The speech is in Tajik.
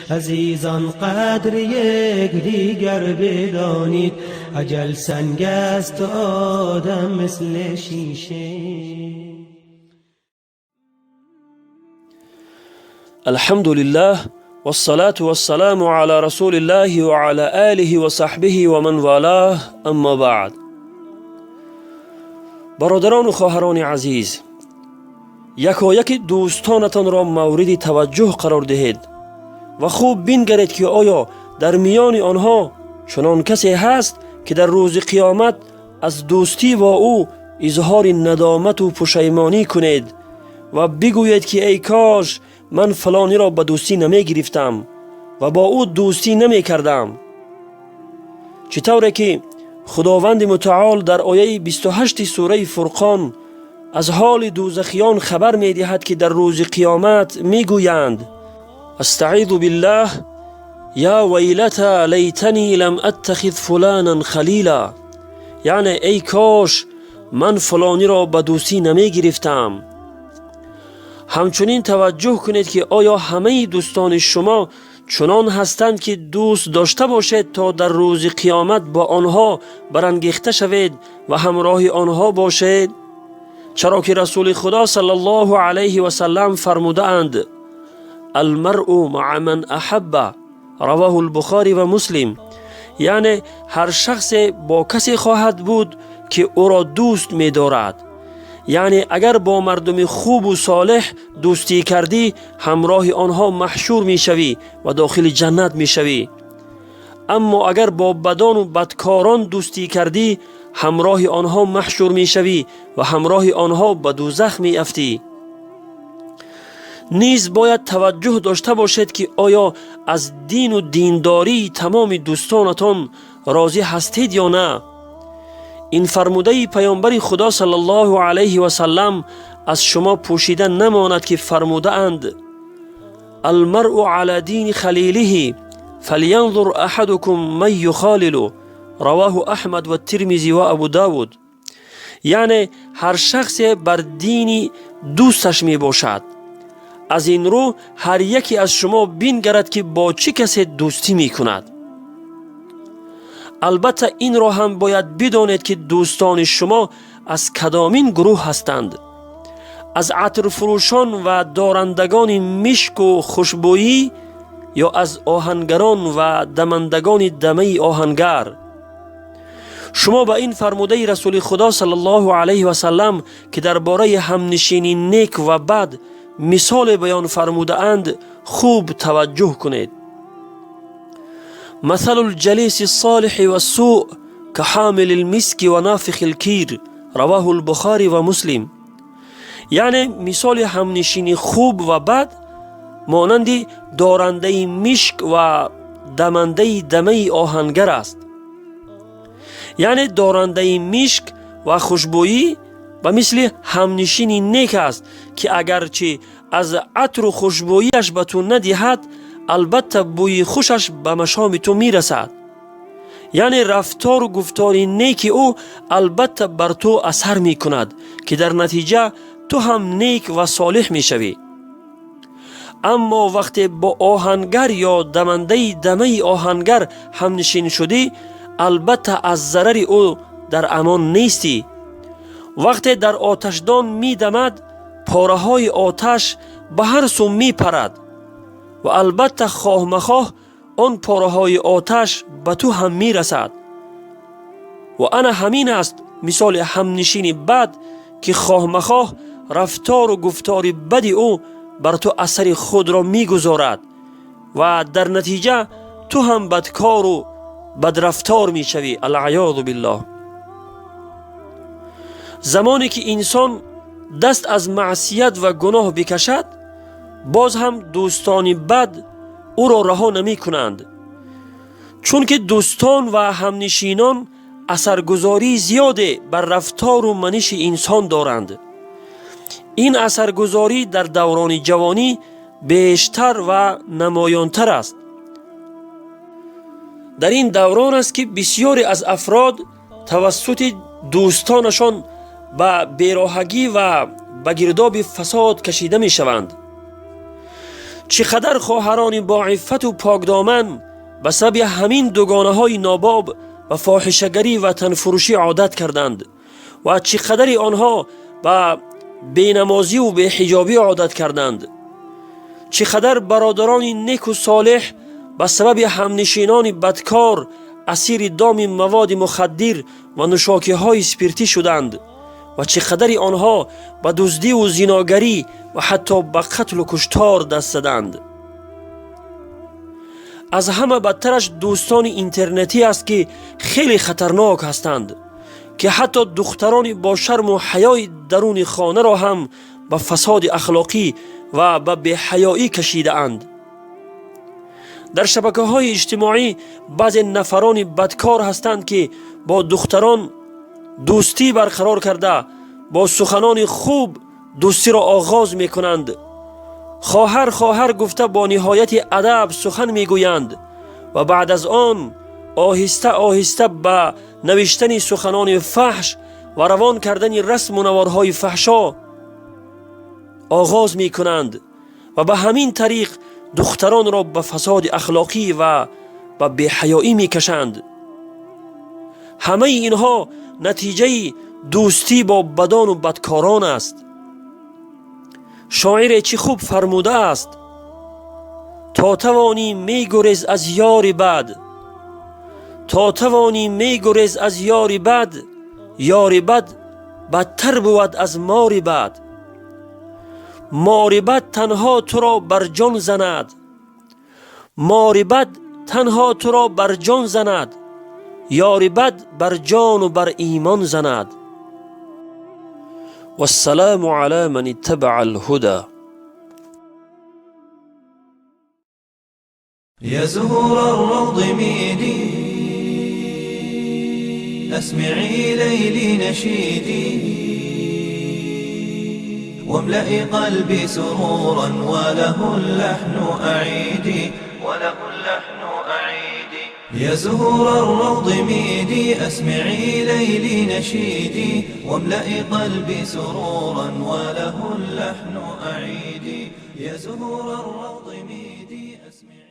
عزیزان قدر یک دیگر بدانید، اجل سنگ است و آدم مثل شیشه. الحمد لله والصلاة والسلام على رسول الله وعلى آله وصحبه ومن والاه، اما بعد. برادران و خواهران عزیز، یکایک دوستانتان را مورد توجه قرار دهید و خوب بنگرید که آیا در میان آنها چنان کسی هست که در روز قیامت از دوستی با او اظهار ندامت و پشیمانی کنید و بگویید که ای کاش من فلانی را به دوستی نمی گرفتم و با او دوستی نمی کردم. چطوره که خداوند متعال در آیه 28 سوره فرقان از حال دوزخیان خبر می دهد که در روز قیامت می گویند: استعیذ بالله یا ویلتا لیتنی لم اتخذ فلانا خلیلا، یعنی ای کاش من فلانی را به دوستی نمی گرفتم. همچنین توجه کنید که آیا همه دوستان شما چنان هستند که دوست داشته باشید تا در روز قیامت با آنها برانگیخته شوید و همراه آنها باشید؟ چرا که رسول خدا صلی الله علیه و سلم فرموده اند: المرء مع من احب، رواه البخاری و مسلم. یعنی هر شخص با کسی خواهد بود که او را دوست می دارد. یعنی اگر با مردم خوب و صالح دوستی کردی، همراه آنها محشور می شوی و داخل جنت می شوی. اما اگر با بدان و بدکاران دوستی کردی، همراه آنها محشور می شوی و همراه آنها به دوزخ می افتی. نیز باید توجه داشته باشید که آیا از دین و دینداری تمام دوستانتان راضی هستید یا نه. این فرموده پیامبر خدا صلی الله علیه و سلم از شما پوشیده نماند که فرموده اند: المرء علی دین خلیله فلینظر احدکم من یخالل، رواه احمد و ترمذی و ابو داود. یعنی هر شخص بر دین دوستش می باشد. از این رو هر یکی از شما بینگرد که با چه کسی دوستی می کند. البته این را هم باید بدانید که دوستان شما از کدامین گروه هستند. از عطر فروشان و دارندگان مشک و خوشبویی یا از آهنگران و دمندگان دمه آهنگر. شما به این فرموده رسول خدا صلی الله علیه و سلم که درباره همنشینی نیک و بد مثال بیان فرموده اند خوب توجه کنید. مثل الجلیس الصالح والسوء كحامل المسك ونافخ الكیر، رواه البخاری و مسلم. یعنی مثال همنشینی خوب و بد مانند دارنده مشک و دمنده دمه آهنگر است. یعنی دارنده مشک و خوشبویی به مثل همنشینی نیک است که اگرچه از عطر و خوشبوییش به تو ندهد، البته بوی خوشش به مشام تو میرسد. یعنی رفتار و گفتار نیک او البته بر تو اثر میکند که در نتیجه تو هم نیک و صالح میشوی. اما وقتی با آهنگر یا دمنده دمه آهنگر همنشین شدی، البته از ضرر او در امان نیستی. وقتی در آتشدان میدمد، پاره های آتش به هر سو میپرد و البته خواه مخواه آن پاره های آتش به تو هم میرسد. و انا همین است مثال همنشین بد که خواه مخواه رفتار و گفتار بد او بر تو اثر خود را میگذارد و در نتیجه تو هم بدکار و بدرفتار میشوی، العیاذ بالله. زمانی که انسان دست از معصیت و گناه بکشد، باز هم دوستان بد او را رها نمی کنند، چون که دوستان و همنشینان اثرگذاری زیادی بر رفتار و منش انسان دارند. این اثرگذاری در دوران جوانی بیشتر و نمایانتر است. در این دوران است که بسیاری از افراد توسط دوستانشان به بیراهگی و به گرداب فساد کشیده می شوند. Чӣ қадар хоҳарони боиффату покдоман ба сабаби ҳамин дугонаҳои нобоб ба фоҳишагарӣ ва танфурӯшӣ одат карданд ва чӣ қадари онҳо ба бенамозиву беҳиҷобӣ одат карданд. Чӣ қадар бародарони неку солеҳ ба сабаби ҳамнишинони бадкор асири доми маводи мухаддир ва нӯшокиҳои спиртӣ шуданд ва чӣ қадари онҳо ба дуздиву зиногарӣ ва ҳатто ба қатлу куштор даст заданд. Аз ҳама бадтараш дӯстони интернетӣ аст, ки хеле хатарнок ҳастанд, ки ҳатто духтарони бо шарму ҳаёи даруни хонаро ҳам ба фасоди ахлоқӣ ва ба беҳаёӣ кашидаанд. Дар шабакаҳои иҷтимоӣ баъзе нафарони бадкор ҳастанд, ки бо духтарон дӯстӣ барқарор карда, бо суханони хуб дӯстиро оғоз мекунанд, хоҳар хоҳар гуфта бо ниҳояти адаб сухан мегӯянд ва баъд аз он оҳиста оҳиста ба навиштани суханони фаҳш ва равон кардани расму наворҳои фаҳшо оғоз мекунанд ва ба ҳамин тариқ духтаронро ба фасоди ахлоқӣ ва ба беҳаёӣ мекашанд. Ҳамаи инҳо натиҷаи дӯстӣ бо бадону бадкорон аст. Шоире чӣ хуб фармудааст: то тавонӣ мегурез аз ёри бад, то тавонӣ мегурез аз ёри бад, ёри бад бадтар бувад аз мори бад. Мори бад танҳо туро бар ҷон занад, мори бад танҳо туро бар ҷон занад, ёри бад бар ҷону бар имон занад. Вассалому ала ман иттабаа алҳуда. يا زهور الروض ميدي، أسمعي ليلي نشيدي، واملئي قلبي سرورا وله اللحن أعيدي، وله اللحن أعيدي. يا زهور الروض ميدي، أسمعي ليلي نشيدي، واملئي قلبي سرورا وله اللحن أعيدي. يا زهور الروض ميدي، أسمعي.